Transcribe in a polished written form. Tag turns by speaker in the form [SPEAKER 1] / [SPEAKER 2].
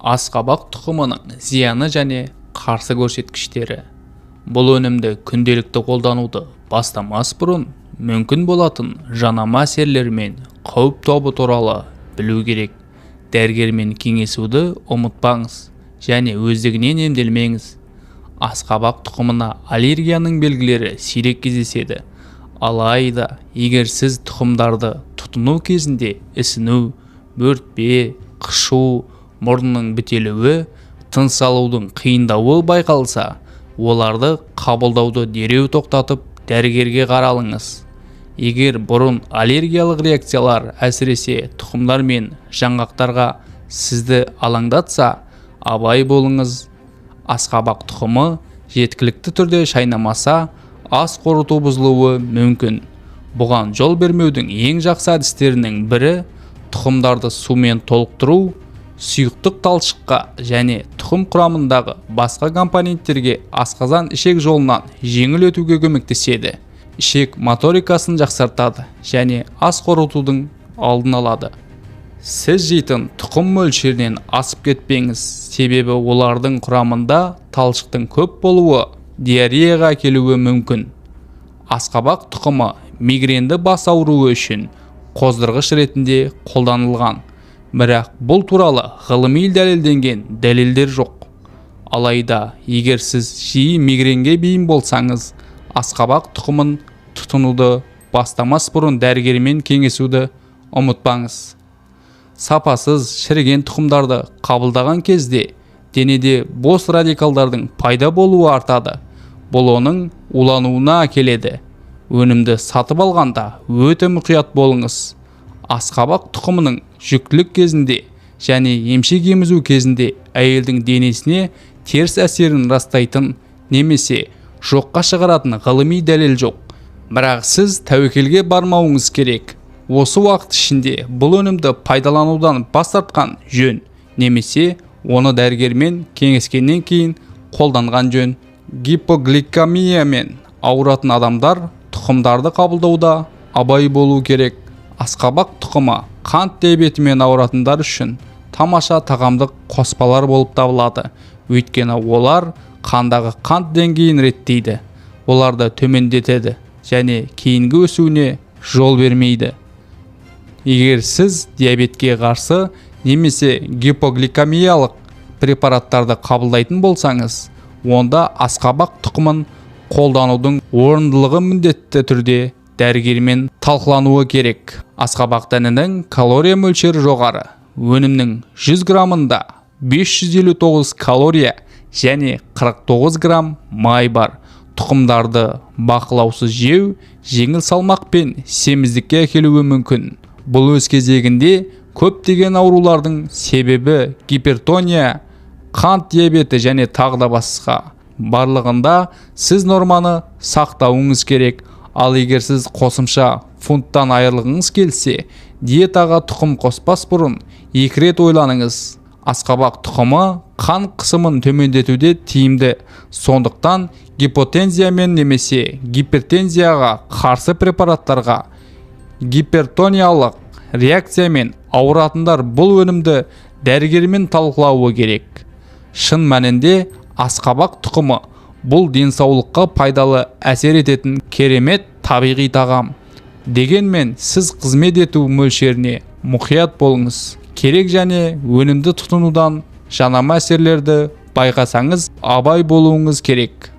[SPEAKER 1] Асқабақ тұқымының зияны және қарсы көрсеткіштері. Бұл өнімді күнделікті қолдануды бастамас бұрын мүмкін болатын жанама әсерлер мен қауіп тобы туралы білу керек. Дәрігермен кеңесуді ұмытпаңыз және өздігінен емделмеңіз. Асқабақ тұқымына аллергияның белгілері сирек кездеседі. Алайда, егер сіз тұқымдарды тұтыну кезінде ісіну, бөртпе, қышу, мұрынның бітелуі, тыныс алудың қиындауы байқалса, оларды қабылдауды дереу тоқтатып, дәрігерге қаралыңыз. Егер бұрын аллергиялық реакциялар, әсіресе тұқымдар мен жаңғақтарға, сізді алаңдатса, абай болыңыз. Асқабақ тұқымы жеткілікті түрде шайнамаса, ас қорыту бұзылуы мүмкін. Бұған жол бермеудің ең жақсы әдістерінің бірі – тұқымдарды сумен толықтыру. Сұйықтық талшыққа және тұқым құрамындағы басқа компоненттерге асқазан ішек жолынан жеңіл өтуге көмектеседі, ішек моторикасын жақсартады және ас қорытудың алдын алады. Сіз жейтін тұқым мөлшерінен асып кетпеңіз, себебі олардың құрамында талшықтың көп болуы диареяға әкелуі мүмкін. Асқабақ тұқымы мигренді бас ауруы үшін қоздырғыш ретінде қолданылған, бірақ бұл туралы ғылыми дәлелденген дәлелдер жоқ. Алайда, егер сіз жиі мигренге бейім болсаңыз, асқабақ тұқымын тұтынуды бастамас бұрын дәрігермен кеңесуді ұмытпаңыз. Сапасыз, шіріген тұқымдарды қабылдаған кезде денеде бос радикалдардың пайда болуы артады. Бұл оның улануына әкеледі. Өнімді сатып алғанда өте мұқият болыңыз. Асқабақ тұқымының жүктілік кезінде және емшек емізу кезінде әйелдің денесіне теріс әсерін растайтын немесе жоққа шығаратын ғылыми дәлел жоқ. Бірақ сіз тәуекелге бармауыңыз керек. Осы уақыт ішінде бұл өнімді пайдаланудан бас тартқан жөн немесе оны дәрігермен кеңескеннен кейін қолданған жөн. Гипогликемиямен ауыратын адамдар тұқымдарды қабылдауда абай болу керек. Асқабақ тұқымы қант диабетімен ауыратындар үшін тамаша тағамдық қоспалар болып табылады, өйткені олар қандағы қант деңгейін реттейді, оларды төмендетеді және кейінгі өсуіне жол бермейді. Егер сіз диабетке қарсы немесе гипогликемиялық препараттарды қабылдайтын болсаңыз, онда асқабақ тұқымын қолданудың орындылығы міндетті түрде дәрігермен талқылануы керек. Асқабақ дәнінің калория мөлшері жоғары. Өнімнің 100 граммында 559 калория және 49 грамм май бар. Тұқымдарды бақылаусыз жеу жеңіл салмақ пен семіздікке әкелуі мүмкін. Бұл өз кезегінде көптеген аурулардың себебі: гипертония, қант диабеті және тағы да басқа. Барлығында сіз норманы сақтауыңыз керек. Ал егер сіз қосымша фунттан айырылғыңыз келсе, диетаға тұқым қоспас бұрын екі рет ойланыңыз. Асқабақ тұқымы қан қысымын төмендетуде тиімді. Сондықтан гипотензиямен немесе гипертензияға қарсы препараттарға, гипертониялық реакциямен ауыратындар бұл өнімді дәрігермен талқылауы керек. Шын мәнінде, асқабақ тұқымы – бұл денсаулыққа пайдалы әсер ететін керемет табиғи тағам. Дегенмен сіз қызмет ету мөлшеріне мұқият болыңыз керек және өнімді тұтынудан жанама әсерлерді байқасаңыз, абай болуыңыз керек.